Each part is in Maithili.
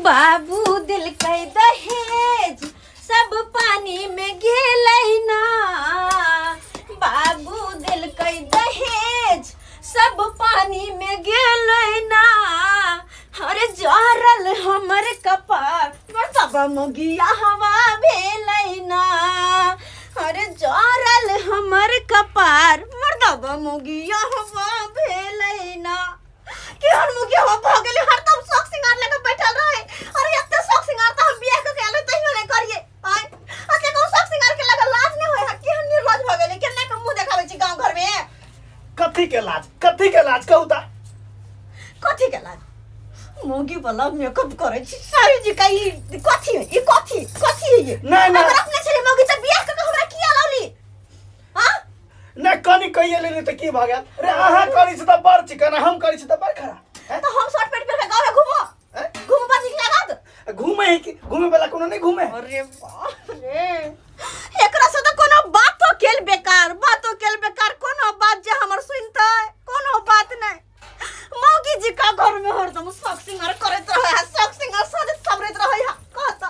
बाबू देलकै दहेज सब पानी में गेलै ना बाबू देलकै दहेज सब पानी में गेलै ना अरे जरल हमर कपार सब मुगिया हवा भेलै ना अरे जरल हमर कपार मर्दबा मुगिया हवा भेलै ना केहन मुखिया हो भऽ गेलै हरदम शौक सिंगार लऽ कऽ बैठल रहै अरे एते शौक सिंगार तऽ हम बियाह कऽ के आयल तहियो नहि करियै आँय एते कहूँ शौक सिंगार के लगल लाज नहि होइ है केहन निर्लज भऽ गेलै केना के मुँह देखाबै छी गाँव घर में कथी के लाज कथी के लाज कहू ता कथी के लाज मौगी वाला मेकअप करै छी सारी जी का ई कथी है ई कथी कथी है ये नहि, नहि। अगर अपने छलै मौगी तऽ बियाह कऽ के हमरा किया लौली हाँ नहि कनि कहिए लेली तऽ की भऽ गेल रे अहाँ करै छी तऽ बड़ चिकन आ हम करै छी तऽ बड़ खराब हैं? तऽ हम शर्ट पैंट पहिर के गाँव में घूमो हैं? घूमो बड़ नीक लागत घूमे है कि घूमे वाला कोनो नहीं घूमे है? अरे बाप रे एकरा से तऽ कोनो बातो केल बेकार बातो केल बेकार कोनो बात जे हमर सुनतै कोनो बात नहि मौगी जी का घर में हरदम शौक सिंगार करैत रहे है शौक सिंगार सजैत सवरैत रहे है कहता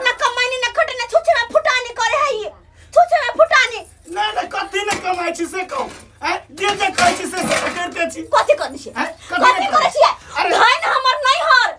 न कमाइनी न खटनी न छुछे में फुटानी करे है ये छुछे में फुटानी नहि नहि कथी नहि कमाइ छी से कहू आँय जे जे कहै छी से से तऽ करिते छी कथी करै छियै आँय, कथी कथी नहि करै करै छियै अरे- धन हमर नैहर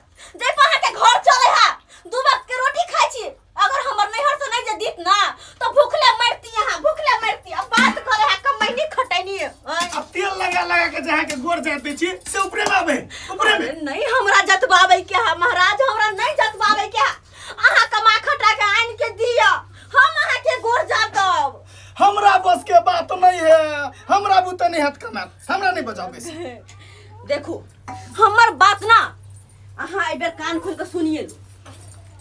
जाहि पर अहाँके घर चलै है दू वक्त के रोटी खाइ छी अगर हमर नैहर से नहीं जे दीत ना तो भूखले मरती अहाँ भूखले मरती अब बात करे है कमैनी खटैनी आँय। अब तेल लगा लगा के जहाँ के गोर जाते छी से ऊपरे में आबे ऊपरे में अरे नहीं हमरा जतबाबै के है महाराज हमरा नहीं जतबाबै के है अहाँ कमा खटा के आनि के दिअ हम अहाँ के गोर जातब हमरा बस के बात नहीं है हमरा बुते नहीं हाथ कमाल हमरा नहीं बजाओ बेसी देखू हमर बात ना अहाँ एहि बेर कान खोल के सुनिए लू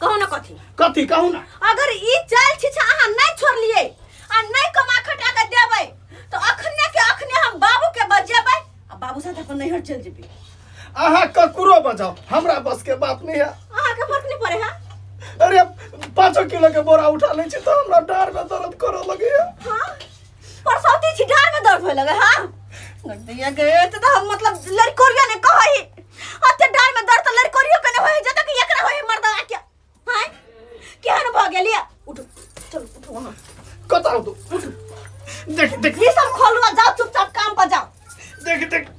कहू ना कथी कथी कहू ना अगर ई चाल छिछा अहाँ नहीं छोड़लिए आ नहीं कमा खटा के देबै तो अखने के अखने हम बाबू के बजेबै आ बाबू साथ अपन नैहर चल जेबै अहाँ ककरो बजाओ हमरा बस के बात नहीं है अहाँ के फर्क नहीं पड़े है अरे 5 किलो के बोरा उठा ले छी तो हमरा डार में दर्द करे लगे है हाँ परसौती छी डार में दर्द होए लगे हाँ गड्डिया के तो हम मतलब लड़कोरिया ने कहई अते डार में दर्द तो लड़कोरियो के ने होई जत कि एकरा होई मर्दवा के हां केहन भ गेलिए उठो चलो उठो वहां कतऽ तू उठ देख देख ये सब खोलू आ जाओ चुपचाप काम पर जाओ देख देख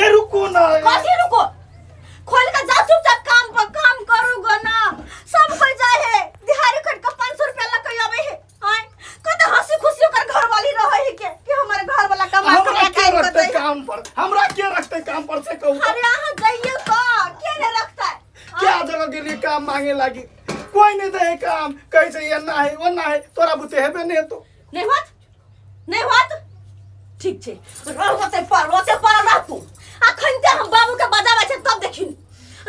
ये रुको ना कथी रुको खोल के जाओ चुपचाप काम पर काम करू गो ना सब कोई जाए है दिहाड़ी खट के 500 रुपया लके आवे है आय कत हंसी खुशी ओकर घर वाली रहे है के कि हमारे घर वाला कमा हमरा के के खाइ रखते काम पर हमरा के रखते काम पर से कहू अरे अहाँ जाइए तो के ने रखता है क्या जगह के लिए काम मांगे लागी कोई नहीं दे काम कहे से ये ना है वो ना है तोरा बुते हेबे नहीं तो नहीं होत नहीं होत ठीक छै रह ओते पर ओते पर रह तू अखन ते हम बाबू के बजाबै छै तब देखिन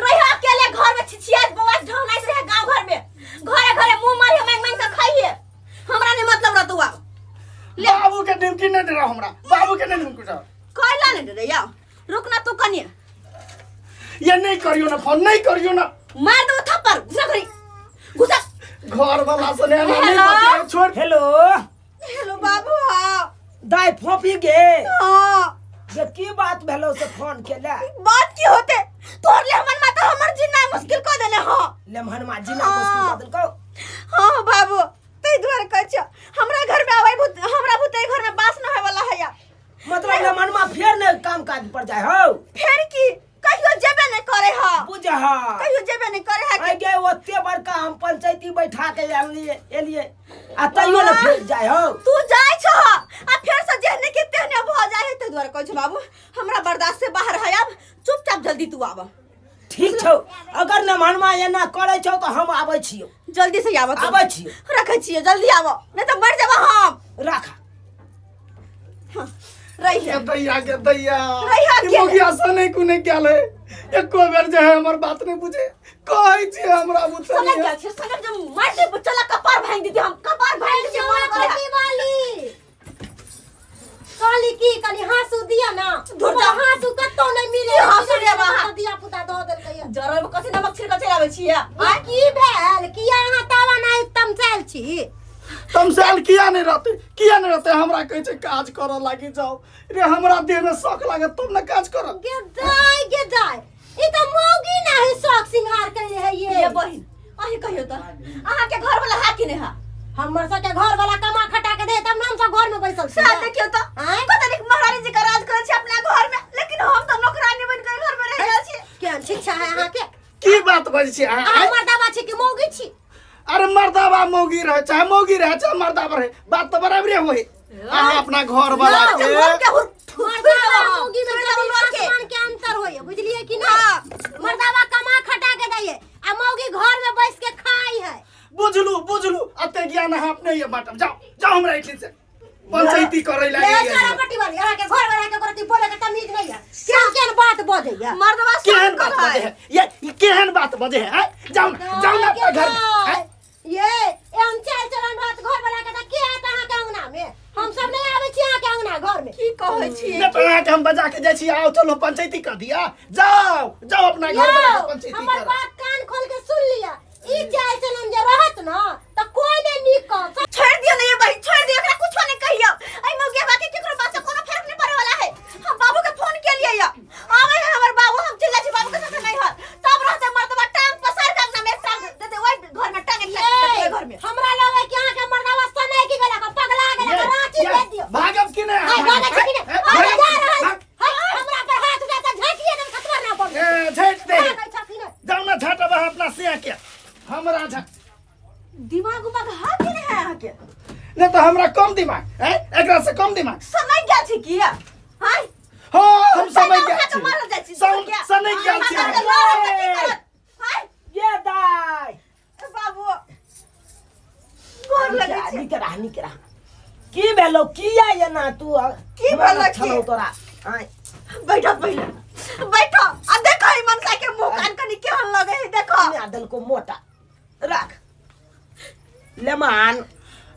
रह अकेले घर में छिछियात बौआ ढहनाइत रहे गांव घर में घरे घरे मुंह मारी मांग मांग के खाइए हमरा नहीं मतलब रहतौ आब ले बाबू के ढिमकी नहीं डरा हमरा बाबू के नहीं ढिमकी डरा कैला नहीं डरे या रुक ना तू कनिए ये नहीं करियो ना फोन नहीं करियो ना मार दो थप्पड़ घुसा घरी घुसा घर वाला से नहीं नहीं हेलो? बतियाए, छोड़ हेलो हेलो बाबू हाँ दाय फोपी गे हाँ जे की बात भेलो से फोन केला बात की होते तोर ले हमर माता हमर जीना मुश्किल कर देले हाँ लेमहन मा जीना मुश्किल कर देलको हाँ बाबू ताहि दुआरे कहै छियौ हमरा घर में आबै भूत हमरा भूत घर में बास न होय वाला है या मतलब लेमहन मा फेर ने काम काज पर जाय हो फेर की कहियो जेबे नहीं करे हा बुझहा कहियो जेबे नहीं करे हा आइ गे ओते बड़का हम पंचायती बैठा के आनलिए एलिए आ तैयो ने फेर जाय हो तू जाय छह आ फेर से जेहने के तेहने भ जाय है ताहि दुआरे कहै छौ बाबू हमरा बर्दाश्त से बाहर है अब चुपचाप जल्दी तू आब ठीक छौ अगर लेमहन मा एना करै छौ तऽ हम आबै छियौ जल्दी से आब आबै छियौ रखै छियै जल्दी आब नहीं तऽ मर जेबै हम राख रही के दैया के दैया रहिया ई के? मोगिया से नहीं कुने गेल है एको बेर जे है हमर बात नहीं बुझे कहै छी हमरा बुझे समझ नहीं गेल छी समझ जे मार दे चला कपार भांग दीदी हम कपार भांग दीदी मन करे कथी वाली कहली की कहली हाँसू दिया ना धुर जा। हाँसू कतौ नहीं मिले की हाँसू देब अहाँ? दिया पुता दऽ देलकै यऽ। जरल में कथी नमक छिड़क चलि आबै छियै ई की भेल किया अहाँ तावा नहि तमसायल छी तमसाल किया नहीं रहते किया नहीं रहते हमरा कहै छै काज करऽ लागी जाओ रे हमरा देह में शौक लागत तब ने काज करब गे दाय गे दाय ई तऽ मौगी नाही शौक सिंगार कयने है ये ये बहिन अहीं कहियो त अहाँ के घर वाला हा कि नहीं हा? हमर सबके घर वाला कमा खटा के दे तब ना हम सब घर में बैसल छी। साथ देखियो त आँय? कत नीक महारानी जी का राज करै छी अपना घर में, लेकिन हम त नौकरानी बन के घर में रह गेल छी। केहन शिक्षा है अहाँके? की बात बजै छी अहाँ? अहाँ मर्दाबा छी कि मौगी छी? अरे मर्दाबा मौगी रहे चाहे मौगी रहे चाहे मर्दाबा रहे, बात तो बराबरे होई। अहाँ अपना घर वाला ना, के घर के हुर मर्दाबा मौगी में थुर जमीन लगा के। आसमान के अंतर होइए, बुझलिए कि ना? मर्दाबा कमा खटा के दैये आ मौगी घर में बैस के खाई है। बुझलू बुझलू, अते ज्ञान अहाँ अपने ये बांटब। जाओ जाओ हमरा एहिठाम से पंचायती करे ले लागी। सारा पट्टी वाली अहाँ के घर वाला के करती बोले के तमीज नहीं है, केहन केहन बात बजैया। मर्दवा केहन सब बात कहै। बजे है ये? ई केहन बात बजे है आँय? जाओ ना, जाओ ना अपना घर में आँय? ये एहन चाल चलन रहत घर वाला के त के आत अहाँ के अंगना में? हम सब नहीं आबै छी अहाँ के अंगना घर में। की कहै छी? नहीं तो अहाँके हम बजा के जाइ छी, आओ चलो पंचायती कर दिया। जाओ जाओ अपना घर वाला के यौ, पंचायती हमर कर। बात कान खोल के सुन लिया, ई चाल चलन जे रहत न त कोई नहीं नीक कहत। छोड़ दियो ना ये बहिन, छोड़ दियो, एकरा कुछो नहीं कहियो। एहि मौगिया बाकी केकरो बात से कोनो फर्क नहीं पड़े वाला है। हम बाबू के फोन के लिए या आवे है हमर बाबू, हम चिल्ला छी बाबू के साथ नहीं हर तब रहते मर्दवा टांग पसार के अंगना में एक टांग देते, ओहि घर में टांग एक ये, देते घर में। हमरा लगे कि अहाँ के मर्दावा सने की गेला का पगला गेला का रांची भेज दियो। भागब कि नहीं? हाय, भागब कि नहीं? ए, अरे भागब, जा रहल। भाग। हाय, हमरा पर हाथ उठा त झांकिए दम खतवा ना पड़। ए, झाँटि दे। भागै छथिन। जाउ ना झाँटब अहाँ अपना सिया के, हमरा झाँट दिमाग उमाग हाथ ही नहीं है अहाँ के। नहीं तो हमरा कम दिमाग है एकरा से कम दिमाग। समय गेल छी की? हाय हाँ, हम समय उठा गेल के छी। मारल जाइ छी, सम- समय गेल छी। अहाँ के लड़त तऽ की करत? हाय ये दाई बाबू गोर लगै छी। नीक रह, नीक रह। की भेलो? किया एना तू? की हमरा भेलो की? छलौ तोरा आँय। बैठो पहिले बैठो आ देखो ई मनसा के मुंह कान कनी केहन लगे है देखो। मार देलको मोटा राख लेमान।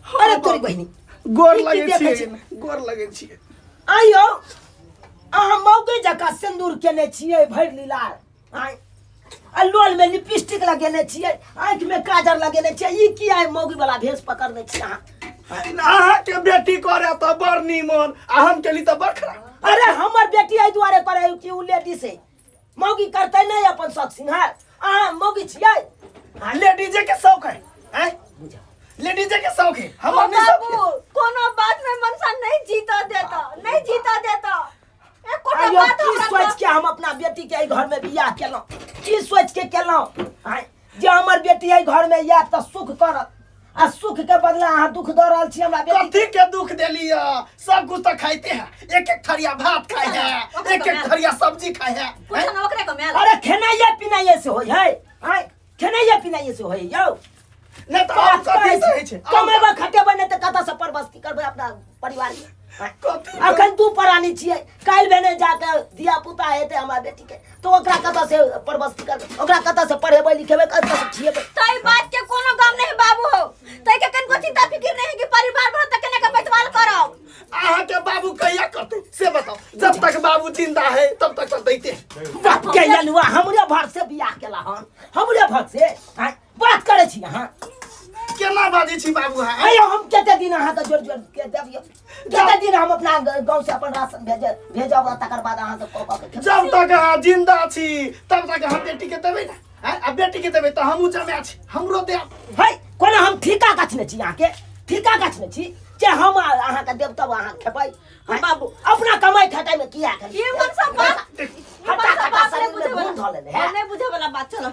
अरे तोरी बहिनी गोर ई की लगै देखै छियै, छी? गोर लगै छियै। आइयो अहाँ मौगे जकाँ सिन्दूर केने छियै भरि लीलार, आँय, आ लोल में लिपस्टिक लगेने छियै, आँखि में काजर लगेने छियै, ई की आइ मौगी वाला भेष पकड़ने छी अहाँ? अहाँके बेटी करे तऽ बड़ नीमन आ हम केली तऽ बड़ खराब। अरे हमर बेटी एहि दुआरे करे कि उ लेडीज है, मौगी करतै नहि अपन शौक सिंहार। अहाँ मौगी छियै? लेडीजे के शौक है आँय? लेडीजे के शौक है, हमर नहीं शौक बाबू है। कोनो बात में मनसा नहीं जीता देता, नहीं जीता देता एकोटा आइयो बात की हमरा सोच के हम अपना बेटी के एहि घर में बियाह केलहुँ, की सोच के केलहुँ आँय? जे हमर बेटी एहि घर में आयत तऽ सुख करत, आ सुख के बदला अहाँ दुख दऽ रहल छी हमरा बेटी। कथी के दुख देली? सब कुछ तो खाइते है, एक एक थरिया भात खाए है, एक एक थरिया सब्जी खाए है। कुछ ना ओकरे को मेल। अरे खेनाइए पिनाइए से होइ है आँय, खेनाइए पिनाइए से होइ यौ? नहीं तो और कथी से होइ छै? कमेबै खटेबै नहि तऽ कतऽसँ परबस्ती करबै अपना परिवार में? कथी? अखन दू प्राणी छियै, काल्हि भेने जाके धिया पुता हेतै हमरा बेटीके तऽ ओकरा कतऽसँ परबस्ती करबै, ओकरा कतऽसँ पढ़ेबै लिखेबै, कतऽसँ खिएबै? तई बात के कोनो गम नहीं बाबू हो, तई के कनको चिंता फिकिर नहीं कि परिवार भर तक केना के बैठवाल करब। अहाँ के बाबू कहिया करते से बताओ? जब तक बाबू जिंदा है तब तक तो दैते हैं। बाप के यलुआ हमरे भर से बियाह केला हन, हमरे भर से आँय, बात करै छी अहाँ। केना बाजै छी बाबू अहाँ? आइयो हम कते दिन अहाँके जोड़ जोड़ के देबियो, कते दिन हम अपना गाँव से अपन राशन भेज भेजब आ तकर बाद अहाँ सब कऽ कऽ के खेबै। जब तक अहाँ जिंदा छी तब तक हम बेटी के देबै ना आँय? आ बेटी के देबै तऽ हमहूँ जमा छी, हमरो देब। है कोना हम ठीका गाछने छी अहाँके, ठीका गाछने छी जे हम अहाँके देब तब अहाँ खेबै? आँय? बाबू। अपना कमाइ खटाइ में किया करी? ये मनसा बात, ये हटा मनसा खटा बात नहीं शरीर में बुझे घूम धऽ लेने वाला है। नहीं बुझे वाला बात। चलो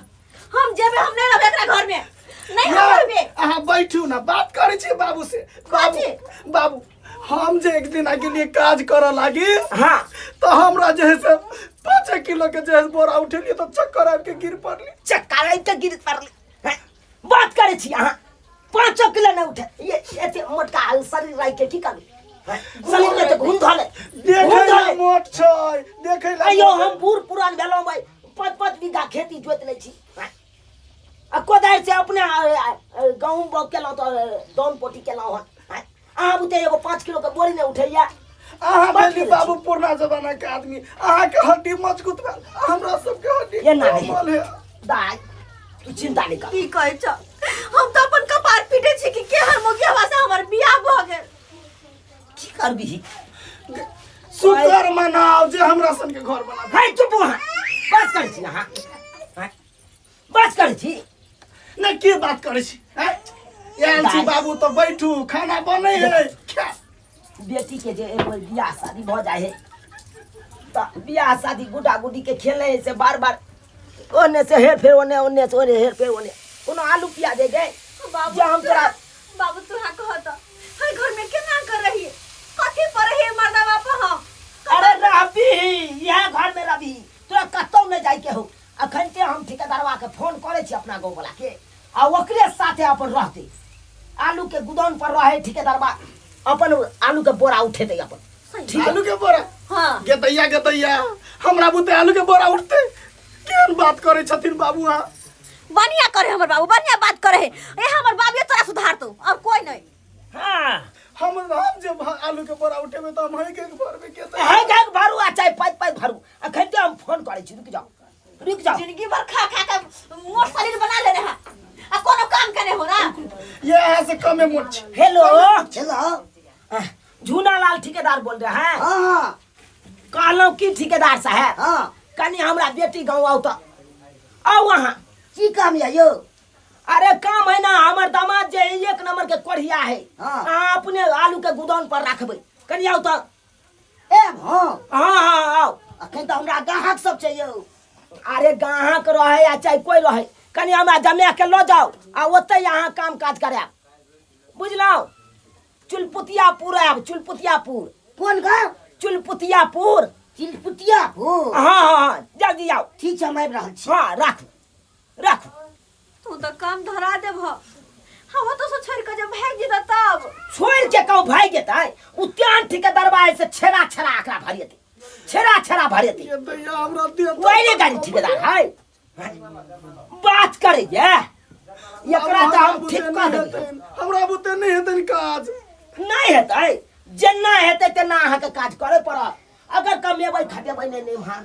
हम जेबे, हम नहीं रहबे एकरा घर में, नहीं हम यौ, रहबे। अहाँ बैठू ना, बात करै छी बाबू से। बाबू कथी? बाबू, हम जे एक दिन के लिए काज करऽ लागी हाँ तो हमरा जे है से 5 किलो के जे है बोरा उठेलियै तऽ चक्कर आबि के गिर पड़ली। चक्कर आबि के गिर पड़ली हैं? बात करै छी अहाँ, 5 किलो नहि उठे, ये एते मोटका शरीर राखि के की करबै हैं? शरीर में तऽ घूम धऽ ले, देखै घूम धऽ ला ले। मोट छै, देखै ला अयो मोट। हम बूढ़ पुरान भेलहुँ भाइ, 5-5 बीघा खेती जोति लै छी हैं? आ कोदारि से अपने गहूँम बाउग केलहुँ तऽ दौन पोटी केलहुँ हन हैं? अहाँ बुते एगो 5 किलो के बोरी नहि उठैया। अहाँ बात भेली करै बाबू पुरना जमाना के आदमी, अहाँ के हड्डी मजबूत भेल, हमरा सबके हड्डी एना नहि। कोमल है। दाइ तू चिंता नहि कर। की कहै छ, हम तऽ अपन कपार पीटे छी कि केहन मोगिया से हमर बियाह भऽ गेल। की करबिही? शुक्र मनाओ जे हमरा सन के घर बना। है चुप अहाँ, बात करै छी अहाँ आँय? बात करै छी। नहि के बात करै छी आँय? आयल छी बाबू तऽ बैठू खाना बनै है खा। बेटी के जे एक बेर बियाह शादी भऽ जाइ है तऽ बियाह शादी गुडा गुडी के खेल है से बार बार ओने से हेर फेर ओने ओने से ओने हेर फेर ओने कोनो आलू प्याज है गए बाबू जे हम तोरा बाबू तू हाँ कहत हर घर में केना कर रही कथी पर रही मर्दा बाप हम अरे रहबी इएह घर में रहबी तोरा कतौ नहि जाइके हो अखन के हम ठेकेदारवा के फोन करै छी अपना गाँव वाला के आ ओकरे साथे अपन रहते आलू के गोदाम पर रहे ठेकेदारवा अपन आलू के बोरा उठेतै अपन ठीक आलू के बोरा हाँ गेदैया गेदैया हमरा बुते आलू के बोरा उठते केहन बात करै छथिन बाबू अहाँ बढ़िया करे हमर बाबू बढ़िया बात करे है ए हमर बाबू तोरा सुधार तो और कोई नहीं हाँ हम जे आलू के बोरा उठेबै तऽ हम के भरबै के तऽ है के भरू आ चाहे पाँच पाँच भरू अखन के हम फोन करै छी रुकि जाओ रुकि जाओ जिंदगी भर खा खा के मोट शरीर बना लेने है आ कोनो काम के नहीं हो ना ये अहाँ से कमे मोट छी हेलो हेलो झूना लाल ठेकेदार बोल रहे हैं हाँ हाँ कहलहुँ की ठेकेदार साहब हाँ कनी हमरा बेटी गाँव आउ तऽ आउ अहाँ की काम यऽ यौ अरे काम है ना हमर दामाद जे है, एक नंबर के कोढ़िया है हाँ। अहाँ अपने आलू के गोदाम पर रखबै कनी आउ तऽ एब हँ हाँ हाँ आउ अखन तऽ हमरा गाहक सब छै यौ अरे गाहक रहे या चाहे कोई रहे कनी हमरा जमा के लऽ जाउ आ ओतहि अहाँ काम काज करायब बुझलहुँ चुलपुतियापुर आयब चुलपुतियापुर कोन गाँव चुलपुतियापुर चिलपुतियापुर हाँ हाँ हाँ जल्दी आउ ठीक छै हम आबि रहल छी हाँ राखू राखू तू तो काम धरा देब हम तो से छोड़ के जब भाग जेता तब छोड़ के कहूँ भागि जेतै ओ तेहन ठेकेदारबा है से छेड़ा छेड़ा एकरा भरेतै छेड़ा छेड़ा भरेतै ये दैया हमरा दे वही गाड़ी ठेकेदार है बात करैया एकरा तऽ हम ठीक कऽ देबै हमरा बुते नहि हेतनि काज नहि हेतै जेना हेतै तेना अहाँके काज करय पड़त अगर कमेबै खटेबै नहि निमहान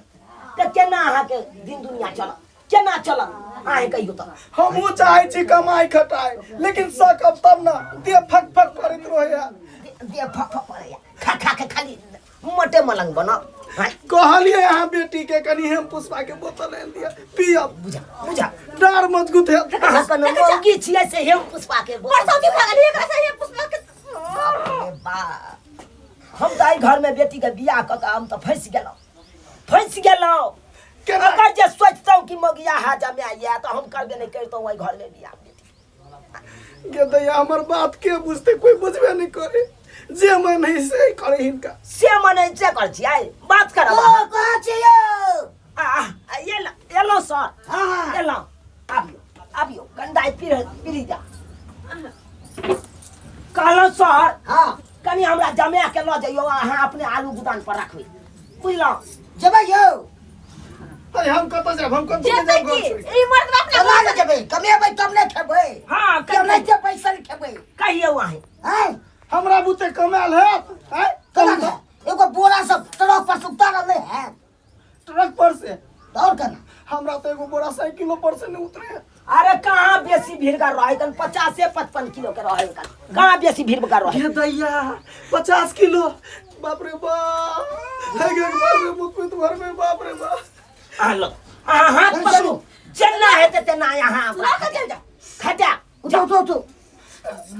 तऽ केना अहाँके दिन दुनिया चलत केना चलत अहाँ कहियौ तऽ हमहूँ चाहै छी कमाइ खटाइ लेकिन सकब तब ने देह फक फक करैत रहैया दे फक फक करैया खा खा के खाली मोटे मलंग बनब आँय, कहलियै अहाँ बेटी के कनि हम पुष्पा के बोतल आनि दिअ पियब बुझा बुझा डार मजबूत हैत अहाँ कोनो मौगी छियै से हेम पुष्पा के बोतल परसौती भगल एकरा से हे पुष्पा के बाप रे बाप हम तऽ एहि घरमे बेटीके बियाह कऽ कऽ हम तऽ फँसि गेलहुँ फँसि गेलहुँ केना अगर जे सोचितहुँ कि मगिया हा जमाय यऽ तऽ हम करबे नहि करितहुँ ओहि घरमे बियाह बेटी गे दैया हमर बात के बुझते कोई बुझबे नहीं करे जे मन है से करे हिनका से मने से कर छियै बात करब ओ अहाँ। कहाँ छी यौ आ, आ, एलहुँ एलहुँ सर हाँ हाँ एलहुँ आबियौ आबियौ गंदाइ पीढ़ पीढ़ी जा कहलहुँ सर हाँ कनि हमरा जमा के लऽ जइयौ अहाँ अपने आलू गोदाम पर रखबै बुझलहुँ जेबै यौ अरे हम कतऽ जायब हम कतऽ जेतै जायब की घर छोड़ि के? ई मर्द अपना केना ने जेबै कमेबै तब ने खेबै हाँ केना जे पैसा ने खेबै कहियौ अहाँ आँय हमरा बुते कमायल हैत आँय केना ने एगो बोरा सब ट्रक पर से उतारल नहि हैत ट्रक पर से तऽ आओर केना हमरा तऽ एगो बोरा साइकिलो पर से नहीं उतरे अरे कहाँ बेसी भीड़गर रहे कन 50-55 किलो के रहे कन कहाँ बेसी भीड़गर रहे ये दैया 50 किलो बाप रे बाप है गे बाप रे मुख में भर में बाप रे बाप अहाँ लो अहाँ हाथ पकड़ू जेना हेतै तेना अहाँ लऽ के चल जाओ खटा उठो उठो उठो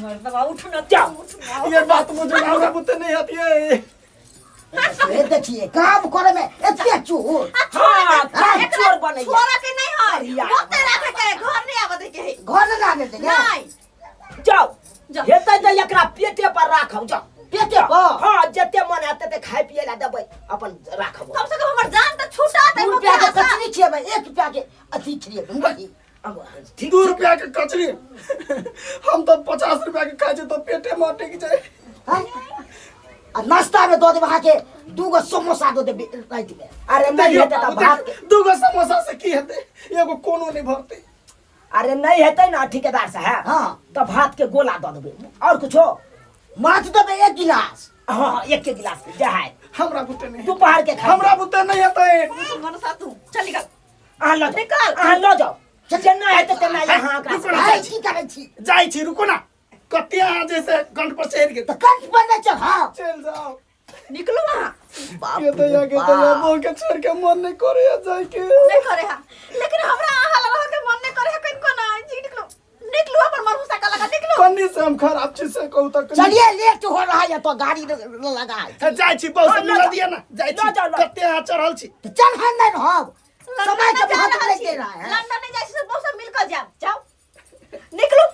मर्दवा उठ न जाओ। उठ न ये बात मुझे हमरा बुते नहीं आती है हे देखिए काम करे में एते चोर हाँ काम चोर बनैया छोरा के नहीं है बढ़िया। ओते राखे के घर नहीं आबे दे के है घर नहीं आने देंगे नहीं जाओ जाओ। हेतै तऽ एकरा पेटे पर राखब जाओ पेटे पर? हाँ जते मन हेतै तते खाय पिए ला देबै अपन राखब कम से कम हमर जान तऽ छूटा दे 2 रुपया के कचरी खिएबै 1 रुपया के अथी खिएबै मुरही अब ठीक 2 रुपया के कचरी हम तो 50 रुपया के खाइ छी तो पेटे में अटक जाए हैं? आ नाश्ता में दऽ देब अहाँके दूगो समोसा दऽ देब रातिमे अरे नहीं हेतै तऽ भात के दूगो समोसा से की हेतै एगो कोनो नहीं भरतै अरे नहीं हेतै ना ठेकेदार साहब हाँ। तऽ भात के गोला दऽ देबै और कुछो माछ देबै एक गिलास हाँ एक के गिलास के जे है हमरा बुते नहीं दोपहर के खाइ हमरा बुते नहीं हेतै मनसा तू चल निकल अहाँ लऽ जाओ निकल। अहाँ लऽ जाओ जेना हेतै तेना यहाँ एकरा रुको ना, आइ की करै छी जाइ छी रुको ना कते अहाँ जैसे कंठ पर चढ़ि गेल तऽ कंठ पर नहि चढ़ाउ चलि जाओ निकलू वहाँ बाप के दैया के दैया बोल के छोड़ के मन नहीं करे जाए के नहीं करे हा लेकिन हमरा अहाँ लग रह के मन नहीं करे हा कनिको ना जी निकलू से हम खराब छी से कहू तक चलिए लेट हो रहा है तो गाड़ी लगा जाइ छी बहुत हाँ, से लऽ मिला जाओ। दिया ना जाइ लऽ छी जाओ, लऽ। कते अहाँ चढ़ल छी तो चल हम नहीं रहब समय के लंदन जा महत्व रहल नहीं छी। दे रहा है लंदन नहीं जाइ छी से बहुत सब मिल कऽ जायब जाओ निकलू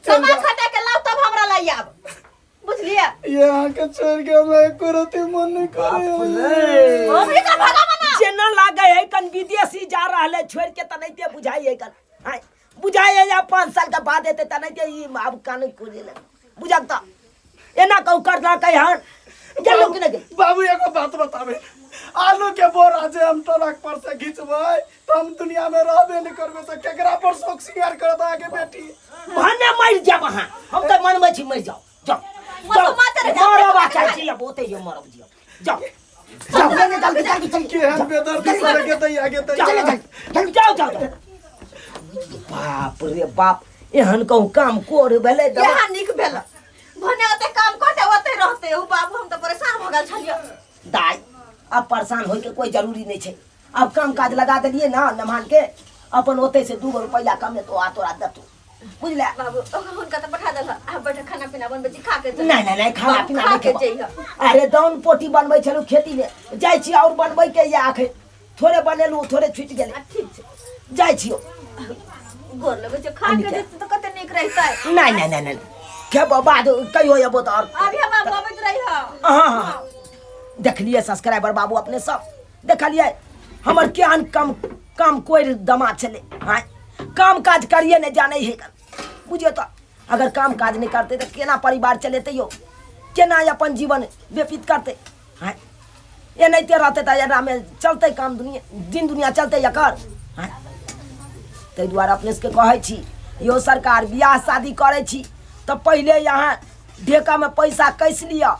सामान खटा के लाओ तब हमरा लाई आब बुझलिए ये अहाँ के छोड़ के हमरा एको रति मन नहीं करे मम्मी का भगा मना जेना लागे है कन विदेशी जा रहल है छोड़ के त नहिते बुझाइ है कन आँय, बुझाइ है या 5 साल के बाद एते त नहिते ई आब कान खोजे ले बुझक त एना कहू कर लकै हन गेलो कि नहि गेल बाबू एगो बात बताबे आलू के बोरा जे हम ट्रक पर से घिचबै तो हम दुनिया में रहबे नहीं करबे तो केकरा पर शौक श्रृंगार करत अहाँके बेटी भने मरि जाब अहाँ हम तऽ मनबै छी मरि जाउ जाउ मत माते रह जाओ। मरब आ चाहे जियब ओतै जे मरब जियब जाउ जाओ नहीं जल्दी जल्दी चलिए केहन बेदर्दी सर के दैया के जाओ दैया जाओ जाओ जाओ जाओ बाप रे बाप एहन कहूँ काम कोर भेलै दवा यहाँ नीक भेल भने ओते काम करते ओते रहते ओ बाबू हम तऽ परेशान भऽ गेल छलियै दाइ आब परेशान होइके कोइ जरूरी नहि छै आब काम काज लगा देलियै ने नमहान के अपन ओतै से 2 गो रुपैआ कमेतो आ तोरा देतो बुझले बाबू हुनका तऽ पठा देलह आब बैठ खाना पीना बनबै छी खा के जइह। नहीं नहीं नहीं खाना बाबू, पीना खा नहीं के खेबो। जइह अरे दाउन पोटी बनबै छलहुँ खेतीमे जाइ छी आओर बनबै के या आखिर थोड़े बनेलहुँ थोड़े छुटि गेलै आ, ठीक छै जाइ छियौ गोर लगै छै खा के जेतै तऽ कते नीक रहितै नहीं नहीं नहीं नहीं खेबो बाद कहियो एबो तऽ आओर अभी हम बाबू अबैत रही हाँ हाँ देखलियै सब्सक्राइबर बाबू अपने सब देखलियै हमर केहन कम कम कोइ दमा छलै आँय काम काज करिए नहि जानै है बुझियौ तऽ अगर काम काज नहि करतै तऽ केना परिवार चलेतै यौ केना अपन जीवन व्यतीत करतै आँय एनाहिते रहतै तऽ एकरामे चलतै काम दुनिया दिन दुनिया चलतै एकर आँय ताहि दुआरे अपने सबके कहै छी यौ सरकार बियाह शादी करै छी तऽ पहिले यहाँ ढेकामे पैसा कसि लिअ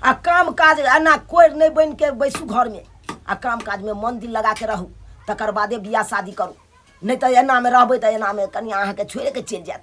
आ काम काज एना कोरि नहि बनिके बैसू घरमे आ काम काजमे मन दिल लगाके रहू तकर बादे बियाह शादी करू नहि तऽ एनामे रहबै तऽ एनामे कनि अहाँके छोड़िके चलि जायत।